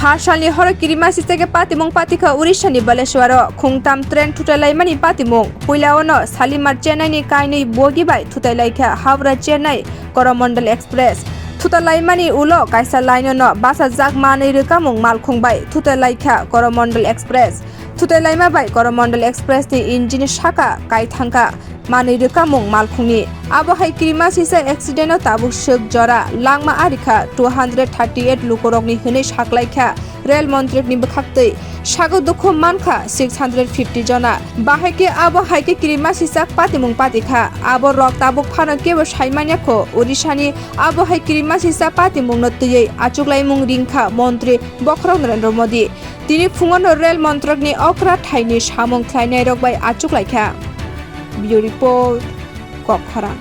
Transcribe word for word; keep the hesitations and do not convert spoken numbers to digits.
Asalni horo kirima sisake patimung patikha Odisha ni Baleshwaro khungtam train thutai laimani patimung. Puila ono Shalimar Chennai ni kainwi bogi bai thutai laikha Howrah Chennai Coromandel Express. Thutai laimani ulo kaisa line ono bachajak manwi rwkamung malkhung bai thutai laikha Coromandel Express. Thutai laima bai Coromandel Express ni engine saka kai thangkha manwi rwkamung malkhungni. Abo hai kirima sisa accident o tabuk swk jora langma arikha two hundred thirty eight lukurokni hwnwi saklaikha rel montrik ni bwkhaktwi. Sago dukhu mankha six hundred fifty jona. Bahai khe abo hai khe kirima sisa patimung patikha. Abo rok tabuk phano kebo saimanya kho Odisha ni abo hai kirima sisa patimung no twiwi achuklaimung ringkha montri bokhorok Narendra Modi. Tini phungo no rel montrik ni okra thai ni samung khlainai rok bai achuklaikha. Bureau Report, Kokkhorang.